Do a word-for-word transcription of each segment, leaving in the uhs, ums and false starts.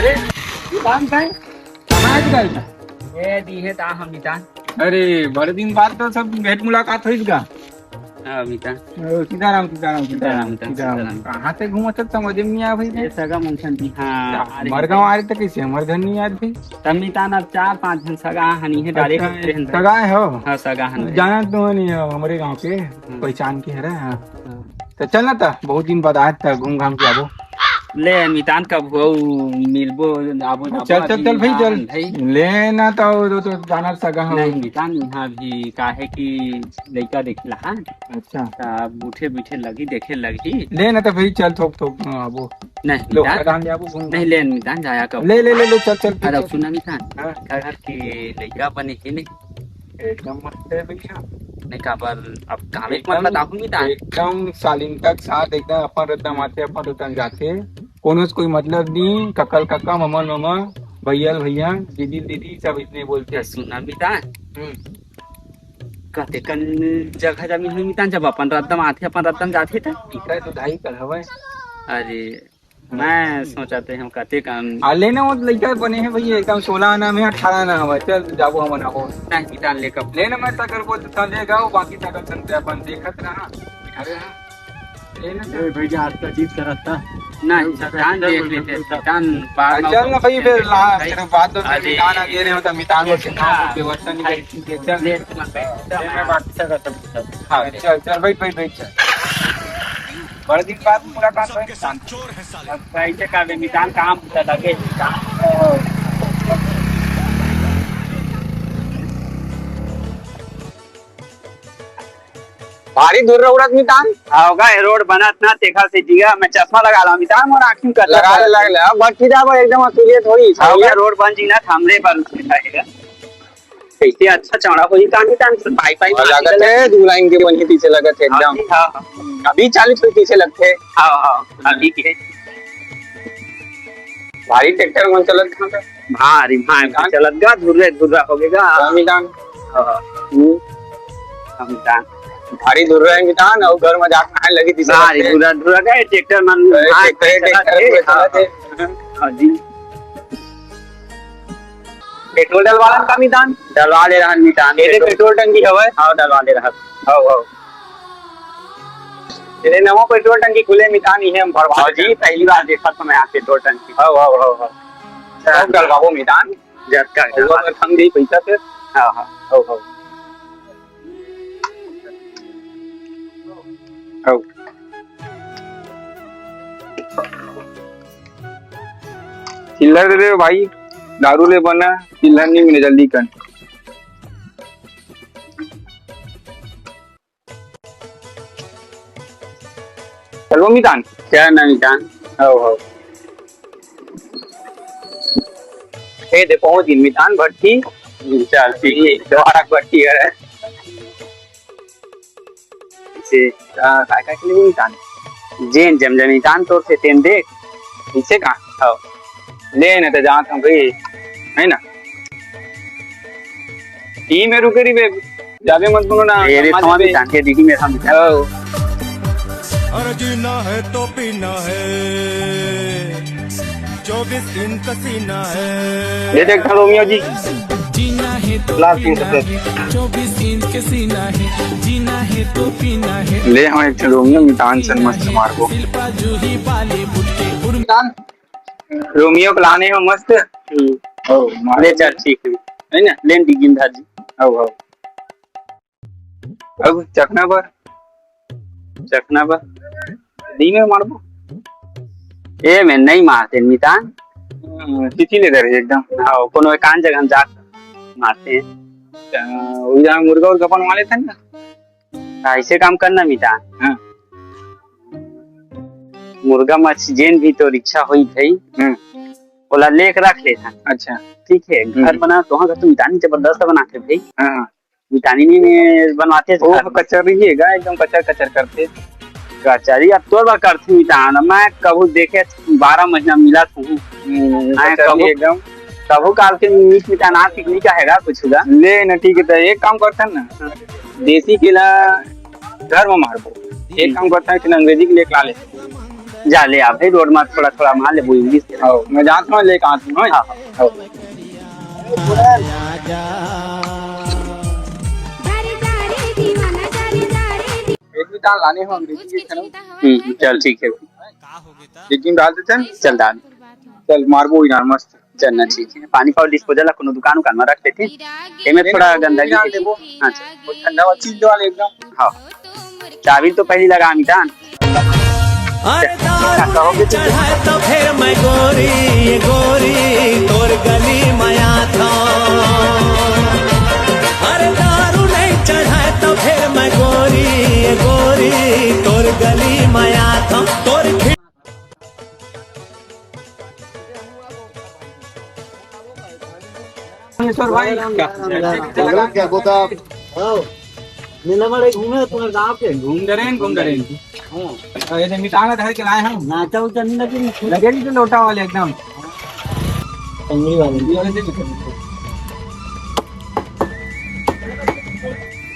ए, मितान भाई, कहाँ आज गए था? ए, दीहे ता हम मितान। अरे, बड़े दिन बाद तो सब भेंट मुलाकात होइस गा। हाँ, मितान। ओ, सीताराम, सीताराम, सीताराम, सीताराम, सीताराम। सीताराम। कहाँ से घूमत हस, समझ में नहीं आया भाई? ए, सगा मन संग दी, हाँ, अरे, हमर गाँव आ रहे थे, कैसे हमर घर नहीं आत भाई? तब मितान अब चार पाँच झन सगा हनी है, direct अच्छा, उतरे हन। सगा है हो? हाँ, सगा हन। जाना तो नहीं हो, हमरे गाँव के, हम्म। पहचान के हरे, हाँ। हाँ। त चल ना त, बहुत दिन बाद आत त, घूम घाम के आबो। ले मितान, कभू अउ मिलबो, आबो, चल, आबो चल, अभी चल भाई, यहाँ चल। भाई। ले ना त, वो तो, तो जाना सगा हो। नहीं मितान, यहाँ भी काहे कि लइका देखे ला, हाँ? अच्छा। त अब उठे बैठे लगी, देखे लगी। ले ना त भाई, चल थोक थोक, हाँ, आबो। नहीं लो, मितान। आराम ले आबो, घूम। नहीं ले मितान, जाया कब। ले, ले, ले, ले, चल, चल, अरे चल। सुना मितान, हाँ। घर के लइका बने हे नहीं। एकदम मस्त है भैया। नहीं काबर, अब कामे के एकदम, मतलब आहू मितान। एकदम शालीनता के साथ एकदम अपन रद्दा माथे, अपन रद्दा जाथे। कोनो से कोई मतलब नहीं, कका ल कका, ममा ल ममा, भैया ल भैया, दीदी ल दीदी, सब इतने बोलते हैं। सुना मितान। हम्म। कतेकन जगह जमीन होई मितान, जब अपन रद्दा माथे, अपन रद्दा जाथे त। इतना तो धाई कर हवे। अरे, मैं सोचत हे हम कतेक अन- आ, ले ना, वो लइका बने हे भैया, एकदम सोलह आना में अठारह आना हवय। चल, जाबो हमन, आबो। नहीं, मितान लेकर। ले ना, मैं तकर को तो ले गाओ, बाकी तकर तन ते अपन देखत रहा। अरे हाँ। ले ना। ए भैया, आज का जीत करत था। नहीं, जान देख लेते, जान बार आ, चल ना भाई, फिर ला, फिर बाद में अरे। मितान आ गए रहे हो, तो मितान को सिखा हाँ। व्यवस्था नहीं करी। चल, ले, ले, मैं बात से करता हूँ। हाँ, चल, चल, बैठ, बैठ, बैठ, चल। बड़े दिन बाद मुलाकात होय। अब कइसे करबे, मितान काम त लगे ही काम। भारी धुर्रा उड़त मितान। आओ गा, ये रोड बनत ना, तेखा से जिया, मैं चश्मा लगा ला मितान, मोर आँखी में कचरा लगा ले, पड़त लगा हे। ले। अब भट्टी जाबो एकदम असुलियत होई। आओ गा, रोड बन जी ना, हमरे पर रहेगा। कैसे अच्छा चौड़ा होही, कान ही कान से पाई पाई और माटी लगत लगत हे, दू लाइन के बनी पीछे लगत हे एकदम। हाँ, हाँ। अभी चालीस फीट पीछे लगथे। हाँ, हाँ, अभी के। भारी ट्रैक्टर मन चलत हे। भारी, भारी कान? चलत गा, धुर्रे धुर्रा हो गए गा। कान ही कान। हाँ। हम्म। हम कान। भारी धुर्रा हे मितान, अउ घर में जाके नहाए लगी तीसे भारी लगथे। धुर्रा धुर्रा गा, ट्रैक्टर मन अरे, नहाए ट्रैक्टर, चलत ट्रैक्टर हे। पूरा चलत हे। हाँ, हाँ जी। पेट्रोल डलवा लन का मितान? डलवा ले रहन मितान। एदे पेट्रोल। पेट्रोल टंकी हवय? हाँ, डलवा ले रहन। हव, हव। एदे नवा पेट्रोल टंकी खुले मितान, इहे हम भरवा हाँ जी, पहली बार देखत हँव मैं यहाँ पेट्रोल टंकी। हव, हव, हव, हव। सब डलवाबो मितान। जतका वो तो हम दे पैसा फिर। हाँ, हाँ। हव, हव। अउ चिल्लर दे दे भाई, दारू ले बना, चिल्लर नहीं मिले जल्दी कर। चलो मितान। क्या ना मितान? हव, हव। ए दे पहुंच गई मितान भट्टी। चल ठीक है, दोबारा भट्टी है। से, आ, काय काय के लिए मितान? जेन जम जम मितान तोर से तेन देख। इसे का? हव। ले न त जात हँव भाई, है ना? ई में रुके रहिबे, जाबे मत कोनो ना, ए रे, समझ थमा में। मितान के दीदी में हम। हव। अरे जीना है तो पीना है, चौबीस इंच का सीना है। ये देख ना रोमियो जी। जीना है तो लाल पीना तीन सौ है, चौबीस इंच के सीना है, जीना है तो पीना है। ले हम एक ठन रोमियो मितान सन मस्त मारबो। शिल्पा जूही बॉलीवुड के उर्मी। मितान, रोमियो के लाने हो मस्त। हम्म। ओ, मार। ले चल, ठीक है। है ना? ले डिगिन धाजी। आओ, आओ। अब चखना बर। चखना बर। दी में मारबो। ए में नहीं मारते मितान। हम्म, चिट्ठी ले दे रही एकदम। हाँ, कोनो एकांत जगह हम जा मारते हैं। अच्छा, वो जहाँ मुर्गा उर्गा बनवा लेते हैं ना। हाँ, ऐसे काम करना मितान। हाँ। मुर्गा मछ जेन भी तोर इच्छा होई भाई। हम्म। ओला लेख रख ले था। अच्छा। ठीक है, घर हम्म। बना तो हाँ, घर तो मितान जबरदस्त बना के भाई। हाँ, हाँ। मितानी नहीं में बनवाते थे वो घर। कचर रही है गा, एकदम कचर कचर करते। कचरी अब तोर बार करते मितान, मैं कभू देखे बारह महीना मिला तू। हम्म, मैं कचर कभू, रही एकदम। कभू काल के मीट मितान आज पिकनिक का हैगा कुछ गा। ले ना, ठीक है, तो एक काम करते हैं ना, हाँ। देसी केला घर में मारबो। एक हम्म। काम करते हैं कि अंग्रेजी के लिए एक ला ले। जा ले आ भाई, रोड में थोड़ा थोड़ा मार ले, वो इंग्लिश के। आओ, मैं जात हूँ, लेके आत हूँ, हाँ? हाँ, हाँ। आओ। एक भी दान लाने हो अंग्रेजी के खाना? हम्म, चल ठीक है। एक दिन डाल देते हैं। चल डाल। चल मारबो ही ना मस्त। चल ना, ठीक है। पानी पाओ डिस्पोजल ला कोनो दुकान उकान में रख देते। एमे थोड़ा गंदगी डाल देबो। हाँ, चल। वो ठंडा वाला चिल्ड वाला एकदम। हाँ। चाबी तो पहली लगा मितान। अरे दारू नहीं चढ़ाए तो फिर मैं गोरी, ये गोरी तोर गली में आता। अरे दारू नहीं चढ़ाए तो फिर मैं गोरी, ये गोरी तोर गली में आता। तोर खि- महेश्वर भाई, क्या? क्या बोलता आप? हाँ। मेला में घूमे तुम्हारे गाँव के? घूम डरे हैं, घूम डरे हैं। हाँ। और ये जो मितान धर के लाए हैं। नाचा उचा नहीं लगे? लगे नहीं तो लोटा वाले एकदम। टंगड़ी वाले।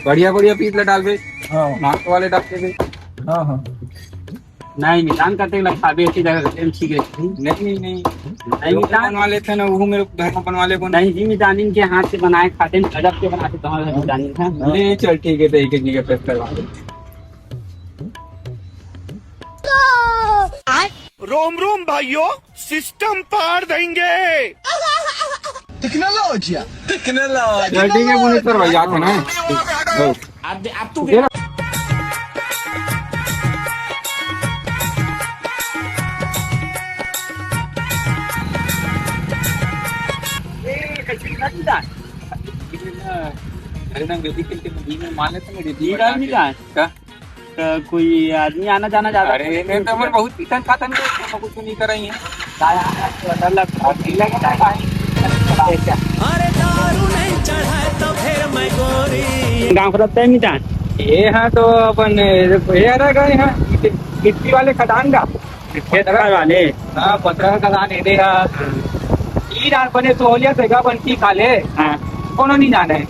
बढ़िया, बढ़िया पीस ला डाल दे। हाँ। नाक वाले डाल दे। हाँ, हाँ। नहीं, मितान करते लग खाबे अच्छी जगह करते हैं, ठीक है। नहीं, नहीं, नहीं। नहीं, लोग मितान बनवा लेते हैं ना, वो मेरे घर में बनवा ले को। नहीं जी, मितान इनके हाथ से बनाए खाते हैं, गजब के बनाते तुम्हारे घर मितान है। नहीं, चल ठीक है, तो एक एक जगह पैक करवा दे। रोम रोम भाइयों, सिस्टम पार देंगे। टेक्नोलॉजिया, टेक्नोलॉजिया। चल ठीक है, मुनीश्वर भाई, आते हैं ना। अब, अब तू अरे ना, बेटी के लिए मान लेते हैं, बेटी का। का? तो कोई आदमी आना जाना ज्यादा अरे, नहीं तो हमर बहुत पीतन खातन के, हम कुछ नहीं कर रही हैं। अरे दारू नहीं चढ़ाए तो फिर मैं गोरी। गाँव के रहते हैं मितान। ये हाँ तो अपन, ये रह गए हैं, मिट्टी वाले खदान का। खेत खार वाले। हाँ, पथरा खदान, ये दे हा। ई रात बने सोहलिया से का बन की खा ले। हाँ। कोनो नहीं जाने।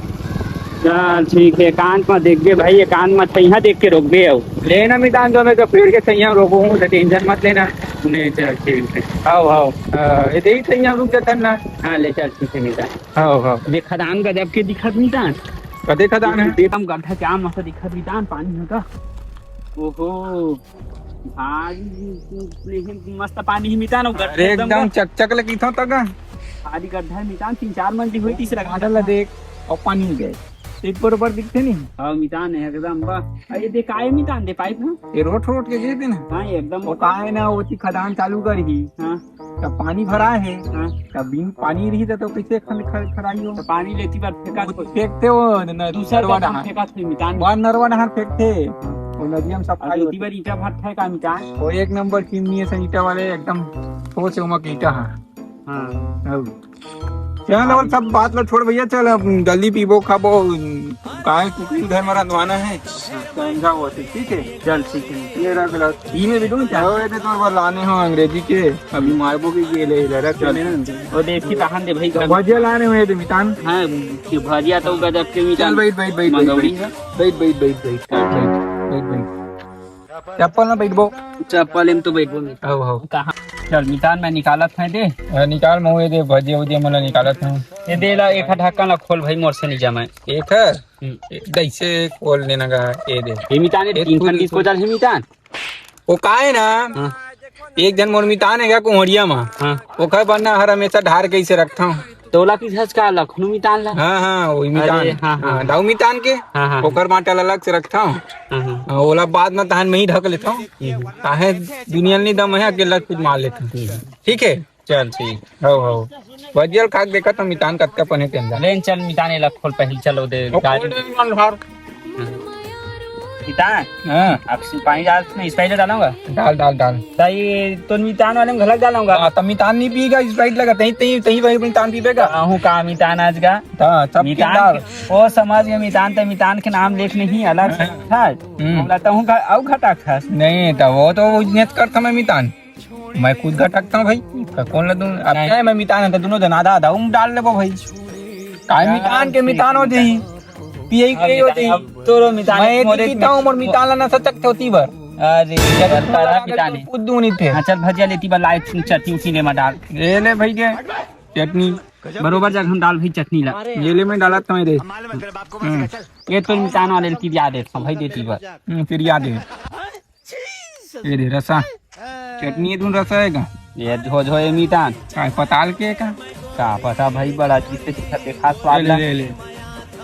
चल, ठीक है, एकांत में देखबे भाई, एकांत में छैया देख के रोकबे अउ। लेना मितान जो मैं तो पेड़ के छैया रोको हूँ, तो टेंशन मत लेना। नहीं, चल, ठीक है। आओ, आओ। अ, ये दे ही छैया रुक जाता ना। हाँ, ले चल, ठीक है, मितान। आओ, आओ। देख, खदान गजब के दिखत मितान। कदे खदान है? देख, हम गड्ढा क्या मस्त दिखत मितान, पानी है का? ओहो। भारी मस्त पानी ही मितान, अउ गड्ढा अरे एकदम एकदम का चकचक लगी था तक। भारी गड्ढा है मितान, तीन चार मंजिल हुई, तीसरा बादल ला देख, अउ पानी ही गए। एक बरोबर दिखते नहीं। हाँ मितान है एकदम बा। अरे दे काय मितान दे पाइप ना। ये रोट रोट के दे देना। हाँ, ये एकदम वो का है ना, वो ची खदान चालू कर ही। हाँ। तब पानी भरा है। हाँ। तब बिन पानी रही तो, तो कैसे खन-, खन-, खराई हो? तो पानी लेती बार फेंका कुछ तो। फेंकते हो न, न, दूसरा नरवा जगह डहार। फेंका तो मितान। बार नरवा डहार फेंकते। वो नदिया में सब अरे खाई होती होती। बार ईटा भट्ठा है का मितान? वो एक नंबर चिमनी है, ईटा वाले एकदम ठोस है, उमा के ईटा है। हाँ। अब चल, और सब बात ला छोड़ भैया, चल अब दली पीबो खाबो, गाय कुकरी घर में रंधवाना है। समझा हुआ से, ठीक है? चल, ठीक है। ये रख ला। ई में भी दूं क्या? हाँ, ये तो तोर बर लाने हो अंग्रेजी के, अभी मारबो के ये ले, ले रख चल। ले ना। वो देख के तहान दे भाई, तो घर भजिया लाने हुए थे मितान। हाँ, कि भजिया तो गजब के मितान। चल, बैठ, बैठ, बैठ, मंगौड़ी बैठ। है। बैठ, बैठ, बैठ, बैठ, बैठ, बैठ, बैठ। चप्पल में बैठबो। चप्पल में तो बैठबो नहीं। हो, हो। कहाँ? चल, मितान मैं निकालत है दे। हाँ, निकाल, मैं ये दे, भजिया उजिया मन ला निकालत हूँ। ये दे ला, एक ढक्कन ला खोल भाई, मोर से नहीं जमे। एक है? हम्म। कैसे खोल लेना का? ये दे। ये मितान, ये ये तीन फंडी खोल। को चल, हे मितान। वो का है ना, हाँ। एक झन मोर मितान है क्या कुहड़िया मा? हाँ। ओकर बर ना हर हमेशा ढार के इसे रखता हूँ। तोला किस हस का लखनऊ मितान ला? हाँ, हाँ, वही मितान। अरे, हाँ, हाँ। हाँ, दाऊ मितान के। हाँ, हाँ। ओकर बाटा ला अलग से रखता हूँ। हाँ, हाँ। हाँ, ओला बाद में तहन में ही ढक लेता हूँ। हम्म। काहे दुनिया नहीं दम है, अकेला खुद मार लेता हूँ। हम्म। ठीक है? चल, ठीक। हो, हो। भजिया ल खा के देखा तो मितान कतका पने तेंदा। लेन चल, मितान एला खोल पहिल, चलो दे, वो गाड़ी। खोल दे, मन भार। मितान, हाँ। अब सिपाही डाल, नहीं, Sprite डालूंगा। डाल, डाल, डाल। तो ये तो मितान वाले में घलक डालूंगा। हाँ, तो मितान नहीं पीगा, Sprite लगा, तहीं, तहीं, तहीं वही मितान पीबेगा। आहू का मितान आज का? हाँ, सब मितान डाल। के, ओ समझ गए, मितान ते मितान के नाम लेख नहीं, अलग से हाँ। था। हम्म। बोला तो हूँ का, अउ घटा खास। नहीं, तो वो तो वो नेत करता मैं मितान। मैं खुद घटकता हूँ भाई, का कौन ला दूँ? अब नहीं। क्या है, मैं मितान है तो दोनों जन आधा आधा उम डाल लेबो भाई। काय मितान के मितान हो जाई, पिए के हो जाई। अब तोरो मितान मैं एक मोरे पीता हूँ, मोर मितान ला नशा चकते होती बर। अरे, चल, चल, कर, कर, मिटाने। कूद दूं नहीं थे। हाँ, चल, भजिया लेती बा, लाए चटनी उटनी ले, मैं डाल। ये ले भाई के चटनी। बरोबर जगह हम डाल भाई चटनी ला। ये ले, मैं डाला तुम्हें दे। हम्म। ये तो मितान वाले की याद है, भाई देती बा। हम्म, फिर याद है। ये दे रसा। चटनी ये दूं रसा है का? ये झो झो ये मितान। का पताल के का? का पता भाई, बड़ा चीज से दिखा, देखा स्वाद ले, ला। ले, ले।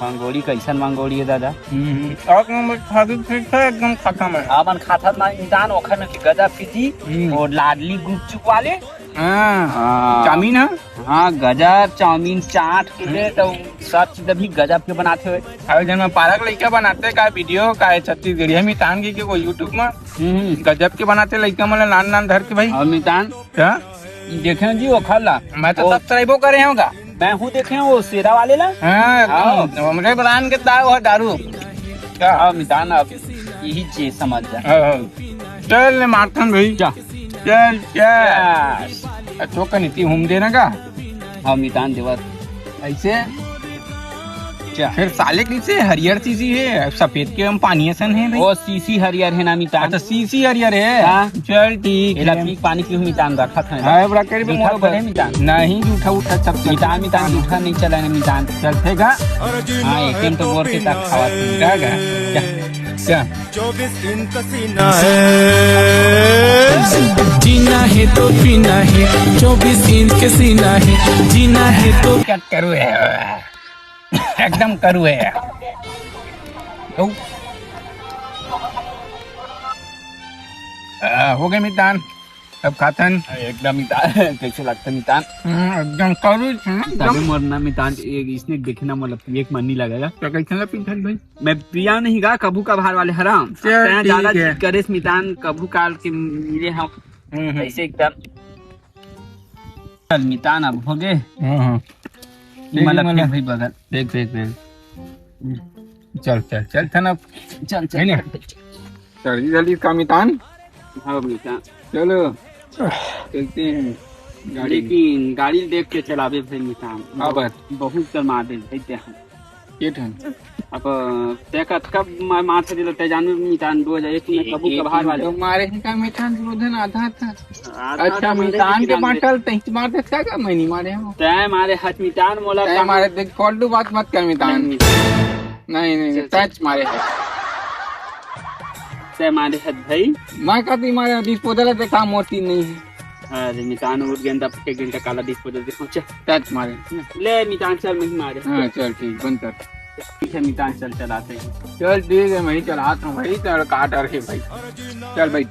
मंगोड़ी कैसन मंगोड़ी है दादा? हम्म, हम्म। एक नंबर खादी ठीक है, एकदम खत्म है। आपन खाथत ना मितान, ओखर में के गजब की जी, हम्म। और लाडली गुपचुप वाले। हाँ। हाँ। चाउमीन है? हाँ, गजब चाउमीन चाट के दे, तो सब चीज अभी गजब के बनाते हुए। अरे जन में पारक लइका बनाते का वीडियो का है छत्तीसगढ़िया मितान की, की वो YouTube में। हम्म। गजब के बनाते लइका मन ला नान नान धर के भाई। और मितान? क्या? देखे जी वो खाला। मैं तो वो सब्सक्राइबो करे हूँ का। मैं हूँ देखे वो शेरा वाले ला। हाँ, हाँ। एकदम। हमरे ब्रांड के दारू है दारू। क्या? हाँ, मितान अब यही चीज समझ जा। हाँ, हाँ। चल ले मारथन भाई। जा। चल, चल। यस। अच्छा, का नीति हम देना का? हाँ, मितान देवत। ऐसे? क्या? फिर साले कैसे हरियर सीसी है, सफेद के हम पानी असन है भाई। ओ, सीसी हरियर है ना मितान? अच्छा, सीसी हरियर है। हाँ। चल, ठीक एला है। पी, पानी पीहू मितान, रखत है। हाँ, बड़ा कर भी जूठा मोर बोले पर। मितान। नहीं, जूठा उठा सब चल। मितान, मितान, जूठा नहीं चला ना मितान। चलते का? हाँ, एक दिन तो बोर के तक खावा था। क्या, क्या? क्या? क्या? चौबीस इंच का सीना है। जीना है तो पीना है, चौबीस इंच के सीना है, जीना है तो क्या करू है? एकदम करू है। ओ। आ, हो गए मितान, अब खातन। एकदम मितान, कैसे लगता मितान? हम्म, एकदम करू है ना, तभी एकदम। मोर ना मितान, एक इसने देखे ना, मतलब, एक मन नहीं लगेगा। तो कैसे ना पीछे भाई? मैं पिया नहीं गा कभू कभार वाले हराम। चल, तैं ठीक ज्यादा है। जिद करेस मितान, कभू काल के मिले हम। हम्म, हम्म। ऐसे एकदम। चल मितान अब हो गए। हाँ, हाँ। ठीक है, मतलब, मतलब। ठीक भाई बगल। देख, देख, देख। चल, चल, चल, थन अब। चल, चल, है ना? चल, चल। जल्दी, जल्दी का मितान। हाँ, मितान। चलो। चलते हैं। गाड़ी। लेकिन गाड़ी देख के चलाबे भाई मितान। हाँ, बस। बहुत शर्मा दे भाई ते हम। ये ठन। अब तै कतका मा-, माथे दिला, तै जानबे मितान, दो हजार एक में कभू कभार वाले। तो मारे हैं का मितान, दो दिन आधा था। आधा अच्छा, तो मारे मितान के बांटल, तै मार दे का, का मैं नहीं मारे हूँ। तै मारे हच मितान, मोला तै मारे देख, फालतू बात मत कर मितान। नहीं, नहीं, नहीं, चल, चल। तै मारे हच। तै मारे हच भाई। मैं कभी मारे, डिस्पोजल देखा, मोटी नहीं है। अरे मितान, उठ गेंदा फटे गेंदा काला डिस्पोजल देखो, चल। टच मारे। ले मितान, चल, मैं ही मारे। हाँ, चल, ठीक, बंद कर। ठीक है मितान, चल, चलाते हैं। चल, ठीक है, मैं ही चलाता हूँ भाई, चल, काट और के भाई। चल भाई।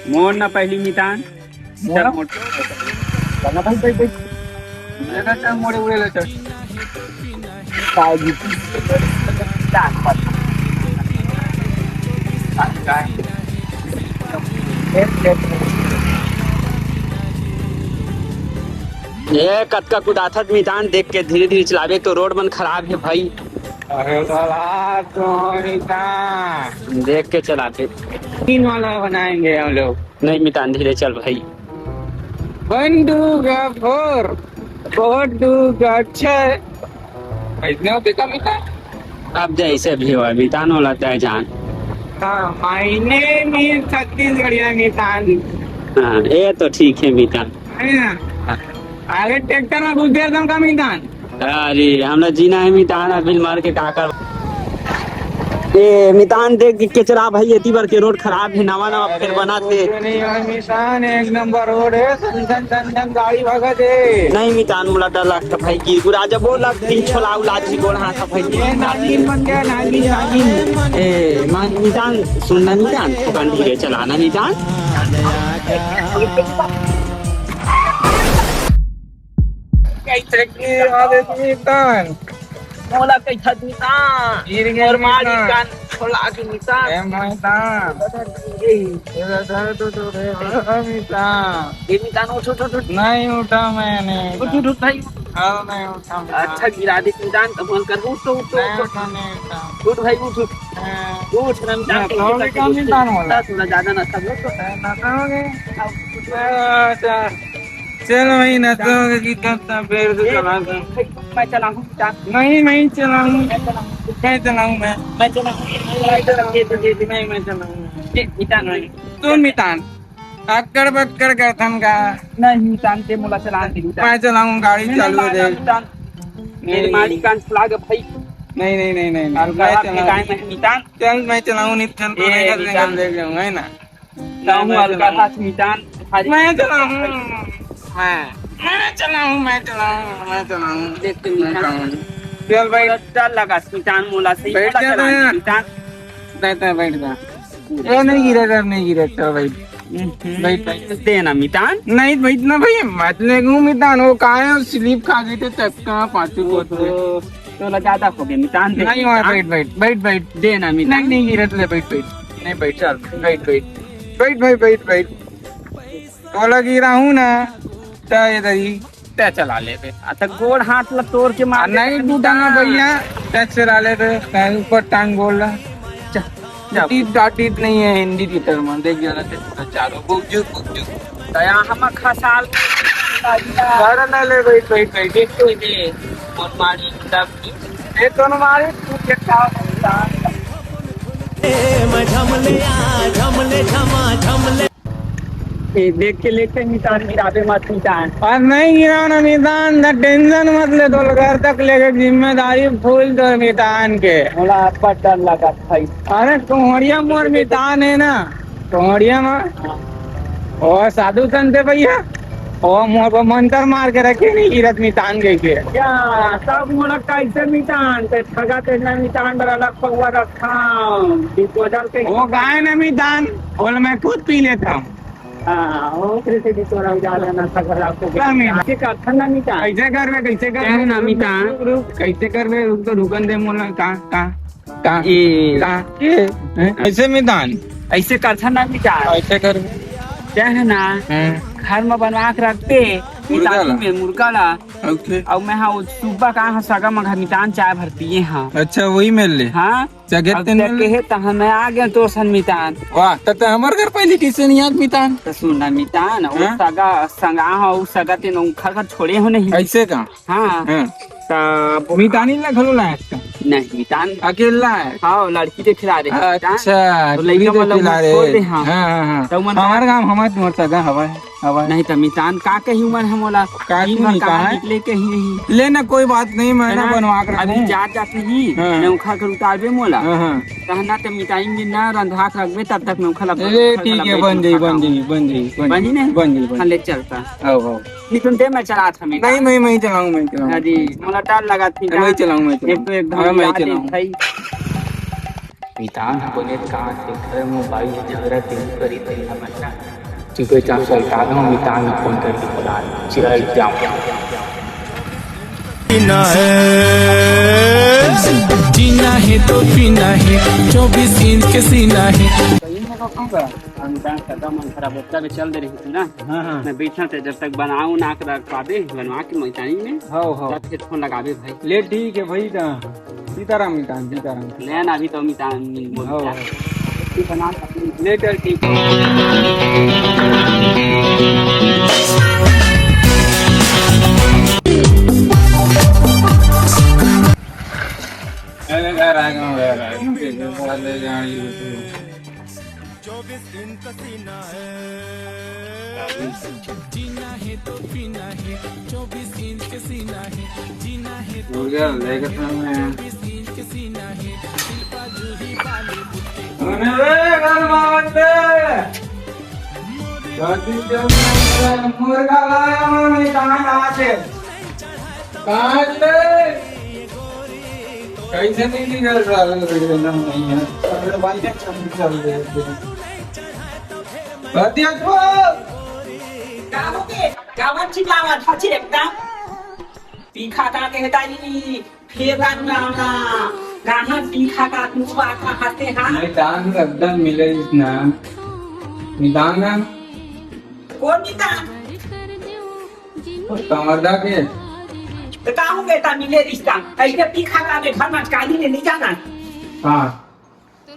मोड़ ना पहली मितान। मोड़ चल, ना? मोड़। चल ना भाई, भाई, भाई। ले, चल, चल, मोड़े उड़े ले, चल। ए, कतका कुदाथत मितान, देख के धीरे-धीरे चलाबे तो रोड मन खराब हे भाई। अरे साला, तो मितान। देख के चलाबे। तीन वाला बनाएंगे हम लोग। नहीं मितान, धीरे चल भाई। वन टू का फोर, फोर टू का छह। इतने होते का मितान? अब जैसे भी हो, मितान होला तय जान। हाँ, my name is छत्तीसगढ़िया मितान। हाँ, ये तो ठीक है मितान। है ना? हाँ। अरे ट्रैक्टर में घुस गया एकदम का मितान। अरे, हमरा जीना है मितान, अभी मार के का कर। ए, मितान देख के चला भाई, एती बर के रोड खराब है, नवा नवा फेर बना थे। कुछ नहीं है मितान, एक नंबर रोड है, सन सन सन सन गाड़ी भागत है। नहीं मितान, मोला डर लगता भाई, गिर गुरा जब वो लग तीन छोला उला जी गोड़ हाथ भाई। ये नागिन बन गया, नागिन, नागिन। ए, मान मितान, सुनना मितान, दुकान धीरे चलाना मितान। कैसे की आदत मितान? मोला कइथस मितान। गिर गया मोर माँ जी मितान। कान छोला के मितान। ए मितान। ए। ए दादा, तो, तो, ए, ओ मितान। ए मितान, उठ, उठ, उठ, उठ। नहीं उठा मैंने। उठ, उठ, उठ भाई। हाँ, नहीं उठा मितान। अच्छा, गिरा दे मितान, तब हम कर, उठ, उठ, उठ, नहीं उठ। उठा, नहीं उठा। उठ भाई, उठ, उठ। हाँ। उठ ना मितान, हाँ, तो हो गया मितान, बोला। थोड़ा ज्यादा नशा हो तो। हाँ, नशा हो गया। अच्छा। चलो भाई, नशा हो गया कि तब तब फिर से चला दो। मैं चलाऊँ, चार। नहीं, मैं ही चलाऊँ। मैं चलाऊँ। मैं चलाऊँ, मैं। मैं चलाऊँ। मैं चलाऊँ। ये तो, ये तो। नहीं, मैं चलाऊँ। ए, मितान नहीं। सुन मितान, अक्कड़ बक्कड़ करथन का? नहीं मितान, ते मोला चलान दे मितान। मैं चलाऊं, गाड़ी नहीं, चालू नहीं, है, देख। मितान। नहीं, तेरी नहीं। मारी कान फुला के भाई। नहीं, नहीं, नहीं, नहीं, नहीं। और मैं कहा चलाऊं। मितान। चल, मैं चलाऊं, नित्थन तो ए, नहीं कर मितान। देंगे, देख जाऊंगा, है ना? कहूँ मैं हल्का चलाऊं। सा मितान, भारी मैं चलाऊं। मैं, मैं चलाऊं, मैं चलाऊं, मैं चलाऊं। देख तो मैं मितान। चलाऊं। चल भाई। डर लगा मितान, मोला सही बैठ बोला जा चला ना। मितान। बैठ जा, बैठ जा। ए, नहीं गिरे, डर नहीं गिरे, चल भाई। हम्म। बैठ, बैठ। देना मितान। नहीं, बैठ ना भाई, मत ले गूं मितान, वो कहाँ है, वो स्लिप खा गई थे, चक्का, पाँचों को ओहो, तो ला ज्यादा हो गया मितान, दे नहीं, वहाँ मितान। बैठ, बैठ, बैठ, बैठ। देना मितान। नहीं, नहीं गिरत ले, बैठ, बैठ। नहीं, बैठ, चल, बैठ, बैठ। बैठ भाई, बैठ, बैठ। तोला गिराहूं ना, त ये दही, त चला लेबे। आ, त गोड़ हाथ ला तोड़ के मार आ, दे नहीं मितान। टूटेगा भैया, त चला लेबे, त ऊपर टांग गोड़ ला। जा, जा। टीट डाटीट नहीं है हिंदी थिएटर में, देख जरा से पूरा चारों बुक जुक, बुक जुक। दया हम खसाल। घर न ले, बैठ, बैठ, बैठ, देख तो ये, मोर मारी, तब ये तो मारी, तू क्या बोलता? ए, मैं झमले आ, झमले झमा, झमले। ए, देख के लेके मितान गिराबे मत मितान। और नहीं गिराना मितान, त टेंशन मत ले, तो घर तक लेके जिम्मेदारी फुल तो मितान के। मोला अब्बड़ डर लगा भाई। अरे कोहड़िया मोर मितान है ना, कोहड़िया में। हाँ। ओ साधु संत है भैया, ओ मोर को मंत्र मार के रखे नहीं गिरत मितान के के। क्या सब मोला कैसे मितान ते ठगा ते ना मितान बर अलग पौवा रखा। डिस्पोजल के वो गाय ना मितान, बोल मैं खुद पी लेता हूँ। हाँ, ओकरे से भी तोरा उजाला ना था, घर आपको क्या मिला? के कथन ना मितान। कैसे करबे, कैसे करबे? क्या ना मितान? रुक, रुक, रुक। कैसे करबे? रुक तो रुकन दे मोला। का, का, का, ए। का? ए। हैं? कैसे मितान? ऐसे कथन ना मितान। कैसे करबे? क्या है ना? हैं? घर में बनवा के रखते, मुर्गा मितान ला। में मुर्गा ला। ओके। अउ मैं हा वो सुब्बा का हा सगा मघा मितान चाय भर पिए हा। अच्छा, वही मिल ले। हाँ। जगत अब तेन तक में के हे, तहाँ मैं आ गया तोर सन मितान। वाह, त, त हमर घर पहली किसे नहीं आत मितान? त सुन ना मितान, वो हाँ? सगा, संगा हो, वो सगा तेन उखर घर छोड़े हो नहीं। ऐसे का? हाँ। हाँ। त मितानी ला घलो लायक का? नहीं, मितान। अकेला है? हाँ, लड़की देखे ला रहे हैं मितान। अच्छा, तो लड़की लइका मन देखे ला ला रहे। छोड़ दे, हाँ। हाँ, हाँ, हाँ। त मन हमार गाँव, हमार तुम्हार सगा हवा है। अब नहीं त मितान का कही उमर हम ओला, का दिन भर सुनी, कहाँ का है? निकले कहीं नहीं। ले ना, कोई बात नहीं, मैं ना है ना? बनवा के अभी रखूँ। जात जात नहीं, हाँ। मैं उखा कर उतारबे मोला। हाँ, हाँ। कहना त मिताई में ना रंधवा के रखबे, तब तक मैं उखा ला, ए, उखा ठीक ला है, बैठ बन जाई, उखा बन का। जाई, बन जाई, बन बन जाई। जाई नहीं? बन जाई, बन हाँ, जाई। ले चलता। आओ, आओ। नहीं, तुम दे, मैं चला था मितान। नहीं, मैं, मैं चलाऊँ, मैं चलाऊँ। अरे, मोला डर लगा थी मैं ना। चलाऊँ, मैं एक तो चलाऊँ। एकदम हाँ, मैं याद चलाऊँ। है भाई। मितान ह बने कहाँ से घर मोबाइल झगड़ा तेहू करी तेहू हमन ना। चुपे चाप सल्टा दो, मितान ल फोन करके बता, चिल्ला जाऊँ। पीना है, जीना है तो पीना है, चौबीस इंच के सीना है। सही में तो कहूँगा, हम डांस करता मन खराब होता भी चल दे रही थी ना। हाँ, हाँ। मैं बैठा थे, जब तक बनाऊँ ना कर पाबे, बनवा के मितानी में, हाँ, हाँ। तब फिर फोन लगाबे भाई। ले ठीक है भाई, त सीताराम मितान, सीताराम। ले ना, अभी तो मितान बोल हो, दिया। हो। तू बना सकती है। ले चल, ठीक है। अरे, घर आ गया, घर आ गया। हो गया, लेके सामने। अरे रे, घर मार दे। जल्दी, जल्दी, मुर्गा लाया हूँ, ये कहाँ, कहाँ से? कहाँ से? कैसे नहीं निकल रहा है, नहीं है। अरे भाई, क्या चल, चल रहे हैं? भतिया को! का होगे? काबर चिल्लावत हस एकदम? पीखा का कहता ही, फेर रात में आना। कहाँ पीखा का तू बात हंसते हाँ? मैं दान रद्दा मिले इस ना। निदान ना। कौन निदान? कमरदा के। तो का हो गया था मिले रिश्ता? ऐसे पीखा का के घर में काली ने नहीं जाना। हाँ।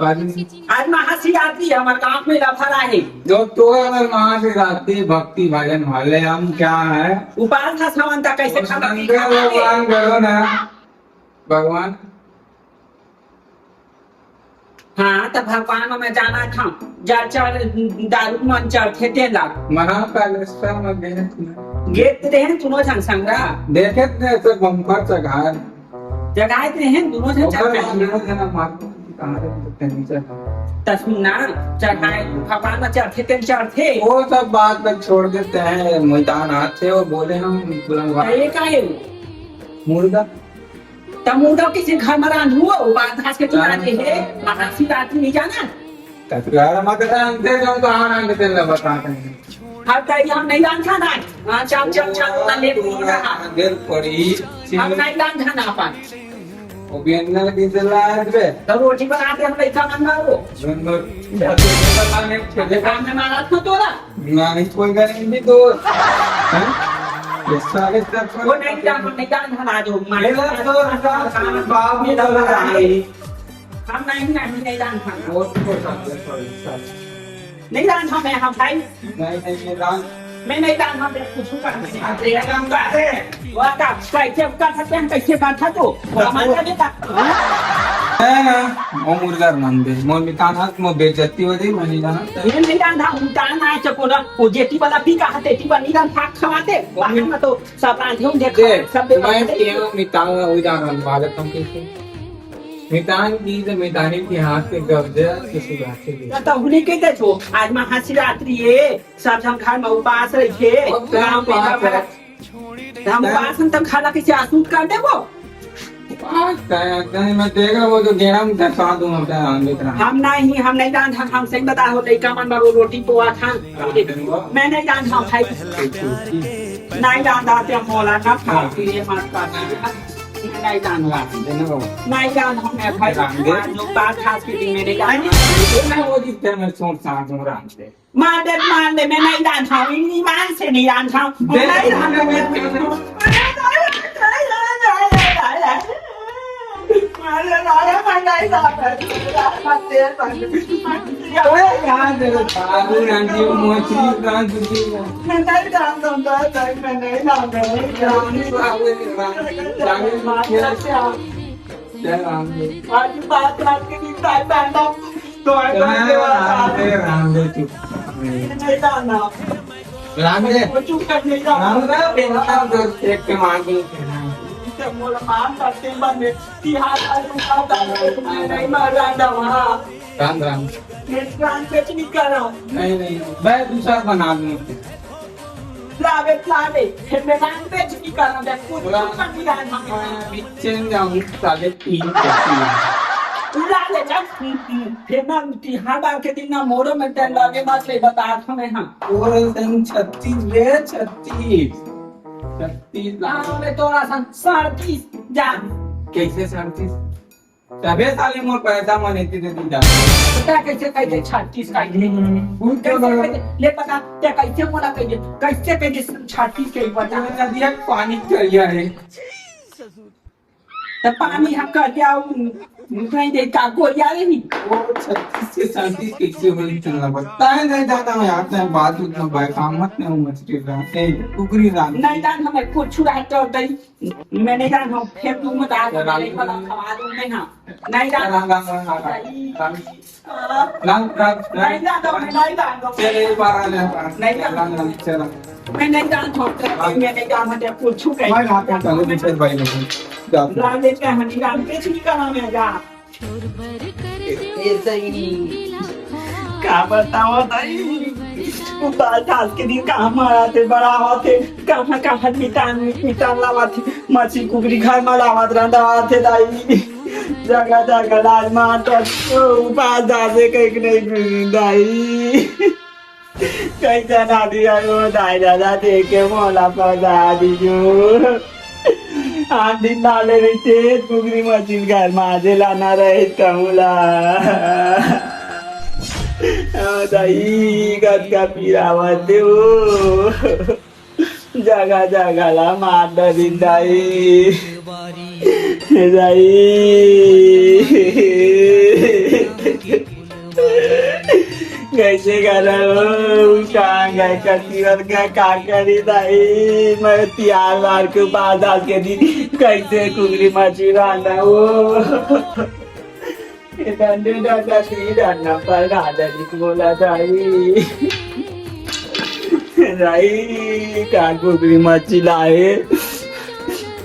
आज महाशिवरात्रि है, हमारे गांव में लफड़ा है। जो तो अगर महाशिवरात्रि भक्ति भजन वाले हम क्या है? उपास था सावन तक कैसे वो खाना शंकर पीखा का भगवान है? करो ना, भगवान। हाँ, त भगवान म मैं जानत हंव, जल चढ़, दारू मन चढ़थे तेन ला। महाकालेश्वर म गेहे थे। गे त रेहेन दुनों झन संग रा। देखे थे सब बम्पर चघाए। जगाए त रेहेन दुनों झन ओकर चढ़ाए। बाद दुनों झन मार कहाँ रे, तनी चढ़। त सुन ना, चढ़ाए, भगवान म चढ़थे तेन चढ़थे। वो सब बात तक छोड़ देते हैं, मैदान आथे, वो बोले हम बुलंद त ये का हे? मुर्गा। त मुर्गा कइसे घर म रांधहू? वो बांध घास के चुरा दे हे। महाशिवरात्रि नइ जानस? त घर म के रांधथे, जो कहाँ रांधथे, तेला बता देंगे। हर तई हम नइ रांधन आज। हाँ, चल, चल, चल, ओला ले पूरा। देर पड़ी। हम नइ रांधन अपन। वो बेंगन के जला है बे। त रोटी बनाते हम पैसा मंगा वो। बेंगन। अरे काम में मारा था तोरा। ना, नहीं कोई गारंटी तो। हैं? ये सारे सब वो नइ रांधन, नइ रांधन आज वो। मेरा तो बाप भी लग रहा है। हम नहीं, नहीं, नइ रांधन। वो तो सब, सब, सब। नइ रांधन मैं, हाँ भाई। नहीं, नहीं, नहीं रांध। मैं नइ रांधन, मैं कुछ कर नहीं। आप तेरा काम कर दे। वो का, कैसे कर सकते हैं, कैसे कर था तू? वो हमारा बेटा। है ना, वो मुर्गा रांध दे। मोर मितान हाथ, मोर बेइज्जती हो जाई, मैं नइ रांधन। ये नइ रांधन, उतार ना चको ना। वो जेती वाला पी का हाथे, ती वाला नइ रांधन, फाक खवाते। बाहर में तो सब रांधे होंगे, दे, सब दे मैं रांधे। क्यों मितान, वो जान, भारत हम कैसे? मितान की तो मितानी के हाथ के कब्जा के सुधारते दे। त उन्हीं के देखो, आज महाशिवरात्रि हे, सब झन घर म उपास रहिथे। अब तैं गाँव में उपास ना है। हम उपास हन, त खाला कइसे आसूत कर देबो? उपास तैं, तैं मैं देख रहा, वो तो गेड़ा में तैं साथ दूंगा, तैं हम देख रहा। हम नहीं, हम नइ रांधन, हम सही बता हो, लइका मन बर वो रोटी पोआ था। हाँ, मैं नइ रांधन भाई। नइ रांधन, ते मोला ना खाए पिए मत कर। मैं नइ रांधन। रांध दे ना बाबा। नइ रांधन मैं भाई। रांध दे। आज जो बात खास के दिन में नइ रांधन। रांध दे ना, वो जितने में सोच साथ में रांध दे। मार दे, मार दे, मैं नइ रांधन, ईमान से नइ रांधन। दे। नइ रांधन। अरे यार, देखो, बाबू रांधी, मोची रांधी। मैं नइ रांधन, मैं नइ रांधन। रांधी बाबू, रांधी, रांधी, जय राम जी। आज बात रात के दिन ताई बहन तो है रांधे, रांधे, रांधे, चुप। नइ रांधन। रांधे। वो चुप कर, नइ रांधन। रांधे, बेटा, तो देख के मार दे। जब मोला मार करते बने, तिहार वाले मार डाले, मैं नइ मार रांधन वहाँ। रांध, रांध। मैं रांध कुछ नइ कर रहा हूँ। नहीं, नहीं, मैं दूसरा बना लूँ। लावे, लावे, फिर मैं रांध कुछ नइ कर रहा हूँ, मैं कुछ पूरा कर नहीं रहा हूँ। बिचन जाऊँ, साले तीन करती है। ला ले जा, फिर ना तिहार बार के दिन ना मोरो में तेल लागे, बात ले बता था मैं, हाँ। और संग छत्तीस रे, छत्तीस। छत्तीस लाख। हाँ, मैं तो रासन सड़तीस जा। कैसे सड़तीस? तबे साले मोर पैसा मन एती देती जा। पता कैसे, कैसे छत्तीस का ही? हम्म, उनके कैसे, बगल में। कैसे? ले पता, ते कैसे मोला कहिए? कैसे, कैसे छत्तीस के ही बता? नदिया के पानी करिया है। त पानी हम करिया, उ, नहीं दे का गोरिया रे नहीं। वो छत्तीस के सैंतीस कैसे होली चलना पड़ता है, नहीं जाता मैं यार, तैं बात उतना बैकाम मत, नहीं मछली रांध, ए, कुकरी रांध। नहीं जान हमें कुछ रहता होता ही। मैं नहीं जान हूँ, फिर तू मत आ, रांध। नहीं पता खवा दूँ मैं, हाँ। नहीं जान। रांध, रांध, रांध, रांध। रांध। रांध, रांध, रांध। नहीं जान हूँ, नहीं जान हूँ। चल, एक बार आ ले, रांध। नहीं जान। रांध, रांध, चल। मैं नहीं जान हूँ, मैं नहीं जान हूँ, कुछ छू गई। मैं यहाँ पे चलो, दूसरे भाई लोग। जा। रांध देते हैं, नहीं जान, कुछ नहीं करना मैं, जा। ए दाई, का बतावं दाई, वो बाल खास के दिन कहाँ मारा थे, बड़ा हुआ थे, कहाँ, कहाँ मितान, मितान लावा थे, मछली कुकरी घर में लावा थे, रंधावा थे दाई, जगह, जगह लाज मार तो, उपास दासे कहीं नहीं दाई। कैसन आदमी आयो दाई दादा देखे मोला पता दीजो। आठ दिन डाले रहिथे कुकरी मछली घर मा जे लाना रहे कहूँ ला। ओ दाई कतका पीरा आवत हे ओ। जगह जगह ला मार डरिन दाई। हे दाई। कैसे करव? कहाँ गए कतिवर का, का करी दाई? मैं तिहार वार के उपास दास के दिन कैसे कुकरी मछली रांधव? डंडे डंडा श्री डंडा पर राधा जी बोला दाई। दाई, का कुकरी मच्छी लाए?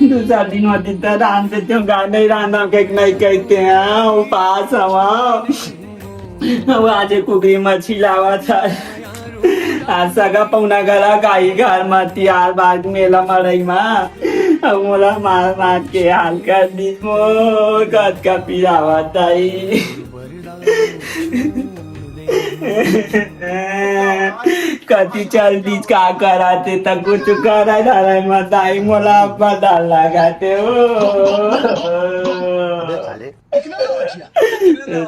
दूसरा दिन होती तो रांध देते हो, गाने रांधा के नहीं कहते हैं, उपास हवा। अब आज एक कुकरी मच्छी लावा था। आज सगा पौना गला गाई घर म तियार बाग मेला मड़ई मा। अब मोला मार मार के हाल कर दिस मोर, कतका पिरावत दाई। कति चल दिस का करा ते त कुछ करा धराई म दाई, मोला अब डर लगा ते हो।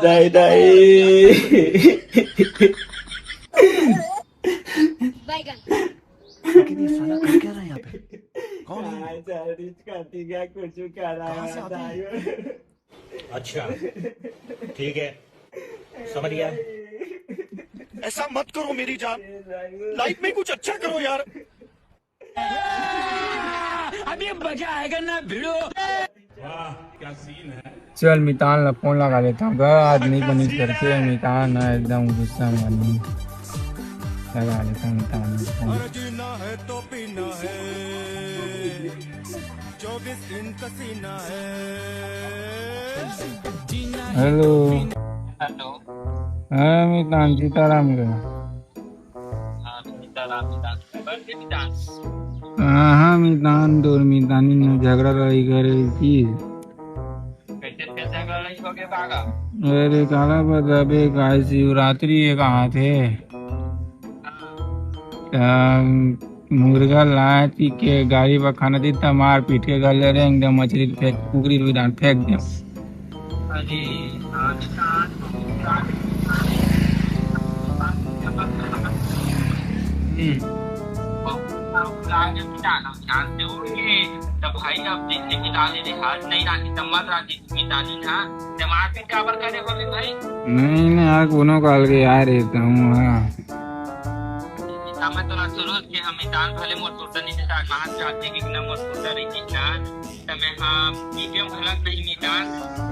दाई, दाई। बैगन। लेकिन ये साला कर क्या रहा है यहाँ पे? कौन है? हाँ, सर, इसका तीखा कुछ करा कहाँ से आते हैं? अच्छा, ठीक है, समझ गया। ऐसा मत करो मेरी जान, लाइफ में कुछ अच्छा करो यार। अभी मजा आएगा ना भिड़ो। वाह, क्या सीन है। चल, मितान ला फोन लगा लेता हूँ गा, आज नहीं बनी करके। मितान है एकदम गुस्सा में, लगा लेता हूँ मितान ला फोन। हेलो। हेलो। हाँ मितान, सीताराम का। हाँ, मितान, मितान। हाँ, हाँ, मितान, तोर मितानी ने झगड़ा लड़ाई करे की? कैसे, कैसे झगड़ा लड़ाई हो गया बागा? अरे, काला बताबे, काय शिवरात्रि एक हाथ है। हाँ। त मुर्गा लाए थी के गाड़ी पर खाना दी, त मार पीट के गले रे, एकदम मछली फेंक, कुकरी भी डांट फेंक दे। अरे, आज, आज, हम्म। तो भाई, अब जैसे कि डाले रे, हाथ नहीं डाली, तो मत डाली, मितानी ना। ते मारपीट काबर करे होबे भाई? नहीं, नहीं, यार, कोनो काल के यार, रहता हूँ, हाँ। मैं तो ना सुरुज के हम मितान भले मोर सुरता नहीं था, कहाँ से आते कि ना मोर सुरता रही थी ना। त मैं हाँ, पीके घलक नहीं मितान।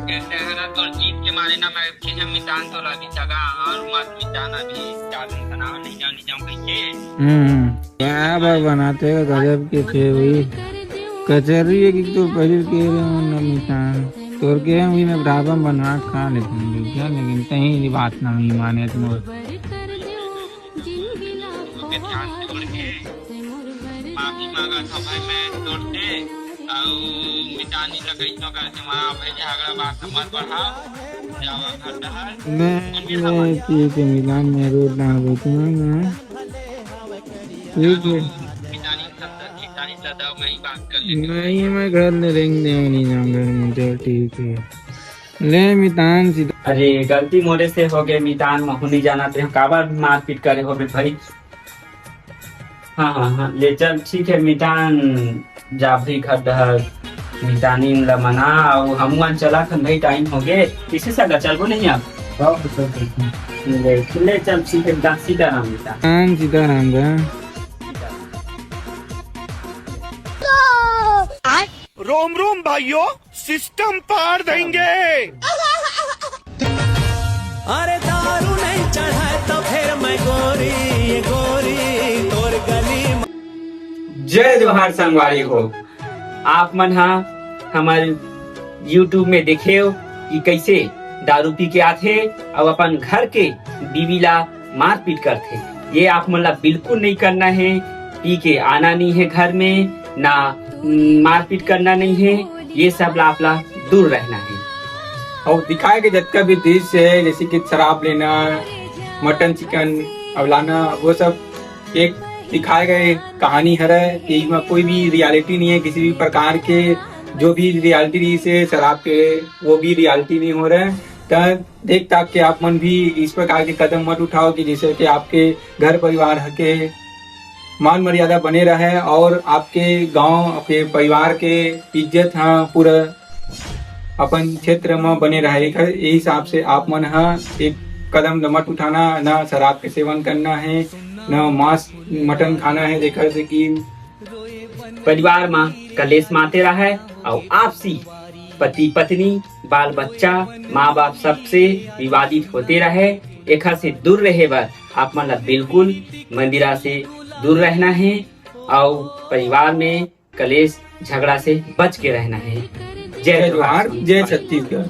कहते हैं ना, तोर जीत के मारे ना, मैं फिर हम मितान तो लागी जगह और मत मितान अभी चालन बनाओ, नहीं जानी जाऊँ कहीं के। हम्म, क्या बात बनाते हो, गजब के थे भाई। कचहरी है कि तो पहले के रहे हो ना मितान। तोर के हम भी मैं ढाबा में बनवा खा लेते हैं, लेकिन कहीं भी बात ना नहीं माने तुम। के ध्यान से बढ़ के माफी मांगा था भाई मैं तोर से, अउ मितानी ला कइसनो करके मारा भाई, झगड़ा बात मत बढ़ा, जावा घर डहर। नहीं, नहीं, ठीक है, मितान, मैं रोड ना रोकूंगा मैं। ठीक है। मितानी सब, मितानी सब दो, मैं ही बात कर लेंगे। नहीं, मैं घर में रेंग दे, नहीं जाऊंगा, मुझे ठीक है। ले मितान सीधा। अरे, गलती मोरे से हो गए मितान, महू नहीं जाना ते काबर मारपीट करे होबे भाई। हाँ, हाँ, हाँ, ले चल, ठीक है मितान, जा भाई घर डहर, मितानी ला मना, अउ हमू मन चला थन भाई, टाइम हो गए, किसे सगा चलबो नहीं अब? ले, ले चल, ठीक है, मितान, सीताराम मितान। हाँ, सीताराम बा। रोम रोम भाइयों, सिस्टम पार देंगे। अरे दारू नहीं चढ़ाए तो फिर मैं गोरी, ये गोरी तोर गली में। जय जोहार संगवारी हो, आप मन हा हमर YouTube में देखेव कि कैसे दारू पी के आथे अउ अपन घर के बीवी ला मारपीट करथे। ये आप मन ला बिल्कुल नहीं करना है। पी के आना नहीं है घर में, ना मारपीट करना नहीं है, ये सब ला आप ला दूर रहना है। और दिखाए गए जितना भी दृश्य है, जैसे कि शराब लेना, मटन चिकन अब लाना, वो सब एक दिखाए गए कहानी हरे। इसमें कोई भी रियलिटी नहीं है किसी भी प्रकार के। जो भी रियलिटी रही से शराब के, वो भी रियलिटी नहीं हो रहे। त देख ताक के आप मन भी इस प्रकार के कदम मत उठाओ कि जिससे कि आपके घर परिवार के मान मर्यादा बने रहे और आपके गांव, आपके परिवार के इज्जत ह पूरा अपन क्षेत्र म बने रहे। एकर, ए हिसाब से आप मन ह एक कदम ल मत उठाना, ना शराब के सेवन करना है, ना मांस मटन खाना है, जेकर से कि परिवार म कलेश माते रहे और आपसी पति पत्नी, बाल बच्चा, माँ बाप सबसे विवादित होते रहे। एखर से दूर रहे बर आप मन ला बिल्कुल मंदिरा से दूर रहना है और परिवार में कलेश झगड़ा से बच के रहना है। जय जोहार, जय छत्तीसगढ़।